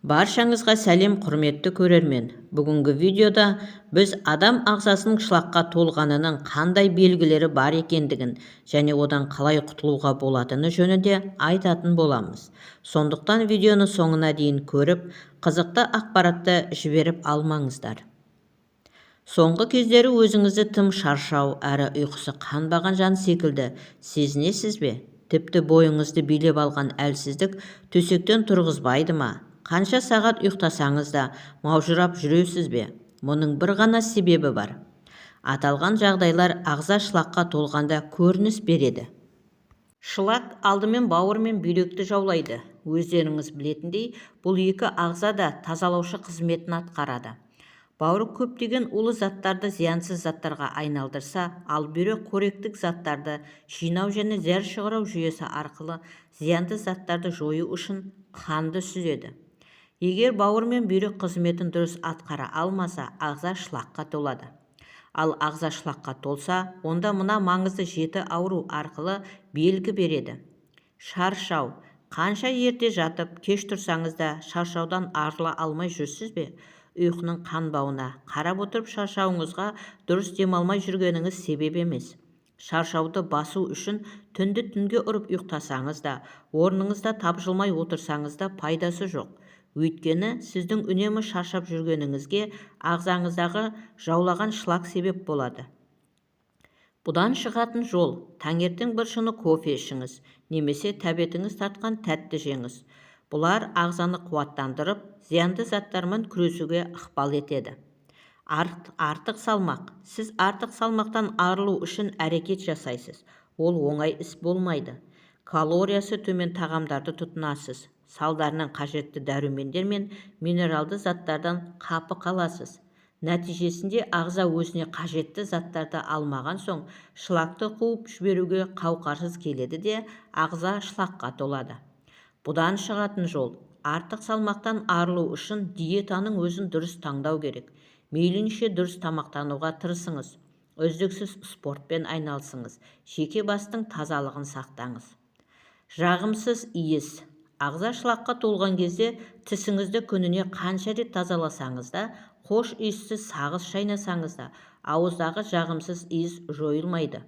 Баршаңызға сәлем, құрметті көрермен! Бүгінгі видеода біз адам ағзасының шлакқа толғанының қандай белгілері бар екендігін және одан қалай құтылуға болатыны жөнінде айтатын боламыз. Сондықтан видеоны соңына дейін көріп, қызықты ақпаратты жіберіп алмаңыздар. Соңғы кездері өзіңізді тым шаршау әрі ұйқысы қанбаған жан секілді сезінесіз бе? Тіпті бойыңызды билеп алған әлсіздік төсектен тұрғызбайды ма? Қанша сағат ұйықтасаңыз да, маужырап жүресіз бе? Мұның бір ғана себебі бар: аталған жағдайлар ағза шлакқа толғанда көрініс береді. Шлак алдымен бауыр мен бүйректі жаулайды. Өздеріңіз білетіндей, бұл екі ағза да тазалаушы қызметін атқарады. Бауыр көптеген улы заттарды зиянсыз заттарға айналдырса, ал бүйрек қоректік заттарды жинау және зәр шығару жүйесі арқылы зиянды заттарды жою үшін қанды сүзеді. Егер бауыр мен бүйрек қызметін дұрыс атқара алмаса, ағза шлакқа толады. Ал ағза шлакқа толса, онда мына маңызды жеті ауру арқылы белгі береді. Шаршау. Қанша ерте жатып, кеш тұрсаңыз да, шаршаудан арыла алмай жүрсіз бе? Ұйқының қанбауына қарап отырып, шаршауыңызға дұрыс демалмай жүргеніңіз себеп емес. Шаршауды басу үшін түнді түнге ұрып ұйықтасаңыз да, орныңызда тапжылмай отырсаңыз да, пайдасы жоқ. Өйткені сіздің үнемі шаршап жүргеніңізге ағзаңыздағы жаулаған шлак себеп болады. Бұдан шығатын жол: таңертең бір шыны кофе ішіңіз немесе тәбетіңіз тартқан тәтті жеңіз. Бұлар ағзаны қуаттандырып, зиянды заттармен күресуге ықпал етеді. Артық салмақ. Сіз артық салмақтан арылу үшін әрекет жасайсыз. Ол оңай іс болмайды. Калориясы төмен тағамдарды тұтынасыз. Салдарынан қажетті дәрумендер мен минералды заттардан қапы қаласыз. Нәтижесінде ағза өзіне қажетті заттарды алмаған соң, шлакты қуып жіберуге қауқарсыз келеді де, ағза шлакқа толады. Бұдан шығатын жол: артық салмақтан арылу үшін диетаның өзін дұрыс таңдау керек. Мейлінше дұрыс тамақтануға тырысыңыз, үздіксіз спортпен айналысыңыз, жеке бастың тазалығын сақтаңыз. Жағымсыз иіс. Ағза шлакқа толған кезде тісіңізді күніне қанша рет тазаласаңыз да, хош иісті сағыз шайнасаңыз да, ауыздағы жағымсыз иіс жойылмайды.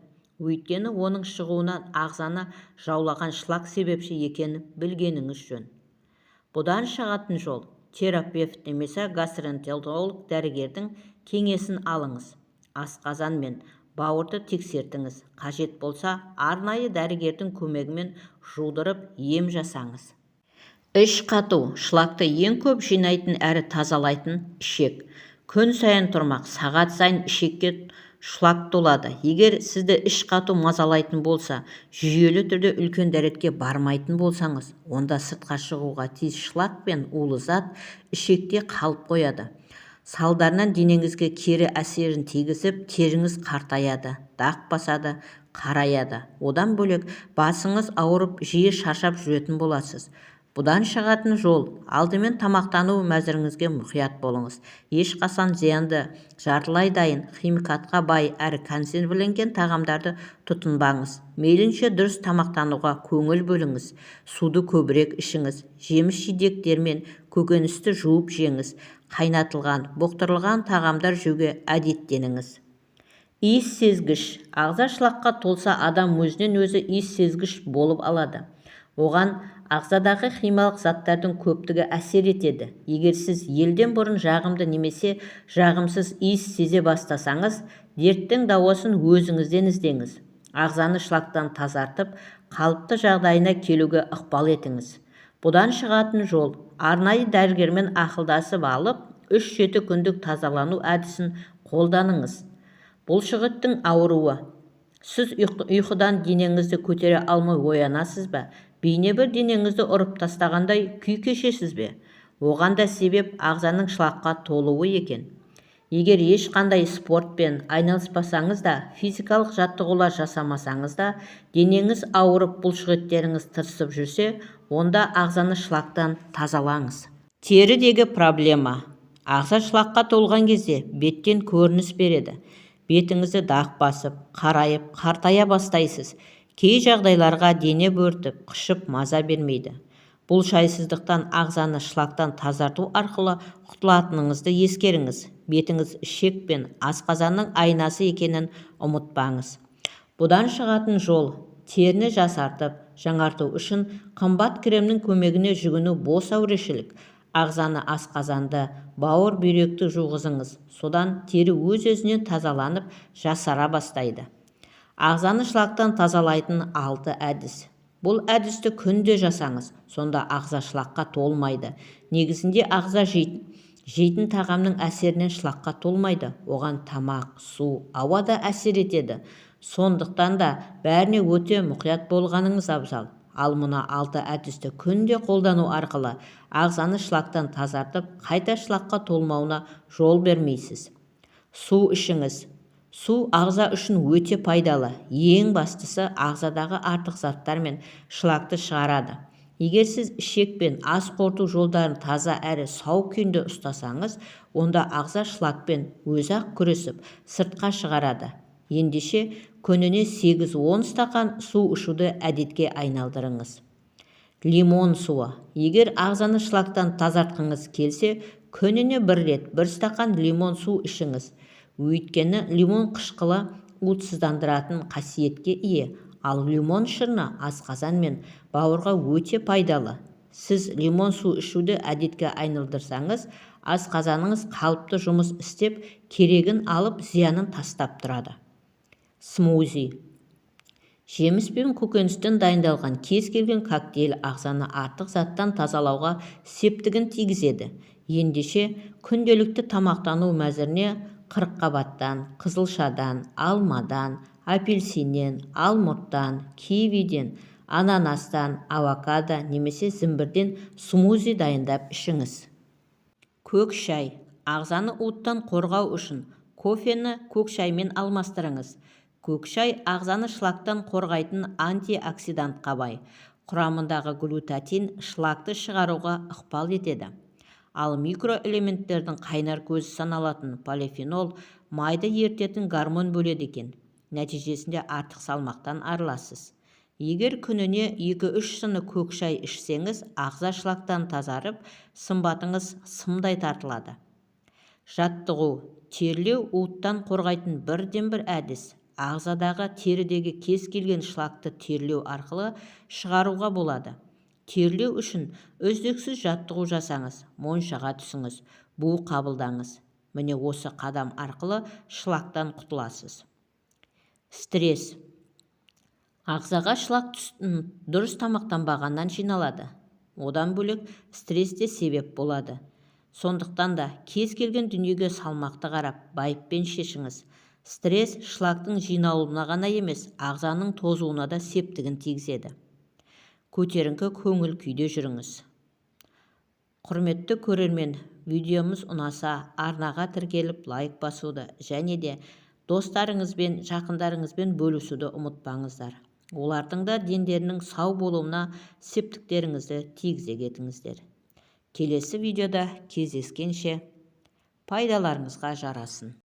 Өйткені оның шығуына ағзаны жаулаған шлак себепші екенін білгеніңіз жөн. Бұдан шығатын жол: терапевт немесе гастроэнтеролог дәрігердің кеңесін алыңыз, асқазан мен бауырды тексертіңіз, қажет болса, арнайы дәрігердің көмегімен жудырып, ем жасаңыз. Іш қату. Шлакты ең көп жинайтын әрі тазалайтын ішек. Күн сайын тұрмақ, сағат сайын ішекке шлак толады. Егер сізді іш қату мазалайтын болса, жүйелі түрде үлкен дәретке бармайтын болсаңыз, онда сыртқа шығуға тиіс шлак пен улы зат ішекте қалып қояды. Салдарынан денеңізге кері әсерін тигізіп, теріңіз қартаяды, дақ басады, қараяды. Одан бөлек, басыңыз ауырып, жиі шаршап жүретін боласыз. Бұдан шығатын жол: алдымен тамақтану мәзіріңізге мұқият болыңыз. Ешқашан зиянды, жартылай дайын, химикатқа бай әрі консервіленген тағамдарды тұтынбаңыз. Мейлінше дұрыс тамақтануға көңіл бөліңіз. Суды көбірек ішіңіз, жеміс-жидектер мен көкөністі жуып жеңіз, қайнатылған, бұқтырылған тағамдар жеуге әдеттеніңіз. Иіс сезгіш. Ағза шлакқа толса, адам өзінен өзі иіс сезгіш болып алады. Оған ағзадағы химиялық заттардың көптігі әсер етеді. Егер сіз елден бұрын жағымды немесе жағымсыз иіс сезе бастасаңыз, дерттің дауасын өзіңізден іздеңіз. Ағзаны шлактан тазартып, қалыпты жағдайына келуге ықпал етіңіз. Бұдан шығатын жол: арнайы дәрігермен ақылдасып алып, 3-7 күндік тазалану әдісін қолданыңыз. Бұлшықеттің ауруы. Сіз ұйқыдан денеңізді көтере алмай оянасыз ба? Бейне бір денеңізді ұрып тастағандай күй кешесіз бе? Оған да себеп ағзаның шлакқа толуы екен. Егер ешқандай спортпен айналыспасаңыз да, физикалық жаттығулар жасамасаңыз да, денеңіз ауырып, бұлшықеттеріңіз тырысып жүрсе, онда ағзаны шлактан тазалаңыз. Терідегі проблема. Ағза шлакқа толған кезде беттен көрініс береді. Бетіңізді дақ басып, қарайып, қартая бастайсыз. Кей жағдайларға дене бөртіп, қышып маза бермейді. Бұл жайсыздықтан ағзаны шлактан тазарту арқылы құтылатыныңызды ескеріңіз. Бетіңіз ішек пен асқазанның айнасы екенін ұмытпаңыз. Бұдан шығатын жол: теріні жасартып, жаңарту үшін қымбат кремнің көмегіне жүгіну бос әурешілік. Ағзаны, асқазанды, бауыр, бүйректі жуғызыңыз. Содан тері өз-өзінен тазаланып, жасара бастайды. Ағзаны шлактан тазалайтын алты әдіс. Бұл әдісті күнде жасаңыз, сонда ағза шлакқа толмайды. Негізінде ағза жейтін тағамның әсерінен шлакқа толмайды. Оған тамақ, су, ауа да әсер етеді. Сондықтан да бәріне өте мұқият болғаныңыз абзал. Ал мына алты әдісті күнде қолдану арқылы ағзаны шлактан тазартып, қайта шлакқа толмауына жол бермейсіз. Су ішіңіз. Су ағза үшін өте пайдалы. Ең бастысы, ағзадағы артық заттар мен шлакты шығарады. Егер сіз ішек пен ас қорыту жолдарын таза әрі сау күйінде ұстасаңыз, онда ағза шлакпен өзі-ақ күресіп, сыртқа шығарады. Ендеше, күніне 8-10 стақан су ішуді әдетке айналдырыңыз. Лимон суы. Егер ағзаны шлактан тазартқыңыз келсе, күніне бір рет бір стақан лимон су ішіңіз. Өйткені лимон қышқылы уытсыздандыратын қасиетке ие, ал лимон шырыны асқазан мен бауырға өте пайдалы. Сіз лимон су ішуді әдетке айналдырсаңыз, асқазаныңыз қалыпты жұмыс істеп, керегін алып, зиянын тастап тұрады. Смузи. Жеміс пен көкөністен дайындалған кез келген коктейль ағзаны артық заттан тазалауға септігін тигізеді. Ендеше, күнделікті тамақтану мәзіріне қырыққабаттан, қызылшадан, алмадан, апельсиннен, алмұрттан, кивиден, ананастан, авокадо немесе зімбірден смузи дайындап ішіңіз. Көк шай. Ағзаны уыттан қорғау үшін кофені көк шаймен алмастырыңыз. Көк шай ағзаны шлактан қорғайтын антиоксидантқа бай. Құрамындағы глютатин шлакты шығаруға ықпал етеді. Ал микроэлементтердің қайнар көзі саналатын полифенол майды ерітетін гормон бөледі екен. Нәтижесінде артық салмақтан арыласыз. Егер күніне 2-3 сыны көк шай ішсеңіз, ағза шлактан тазарып, сымбатыңыз сымдай тартылады. Жаттығу. Терлеу уыттан қорғайтын бірден-бір әдіс. Ағзадағы, терідегі кез келген шлакты терлеу арқылы шығаруға болады. Терлеу үшін үздіксіз жаттығу жасаңыз, моншаға түсіңіз, бу қабылдаңыз. Міне, осы қадам арқылы шлактан құтыласыз. Стресс. Ағзаға шлак дұрыс тамақтанбағаннан жиналады. Одан бөлек стресс те себеп болады. Сондықтан да кез келген дүниеге салмақты қарап, байыппен шешіңіз. Стресс шлактың жиналуына ғана емес, ағзаның тозуына да септігін тигізеді. Көтеріңкі көңіл күйде жүріңіз. Құрметті көрермен, видеомыз ұнаса, арнаға тіркеліп, лайк басуды және де достарыңызбен, жақындарыңызбен бөлісуді ұмытпаңыздар. Олардың да дендерінің сау болуына септіктеріңізді тигізе кетіңіздер. Келесі видеода кездескенше, пайдаларыңызға жарасын.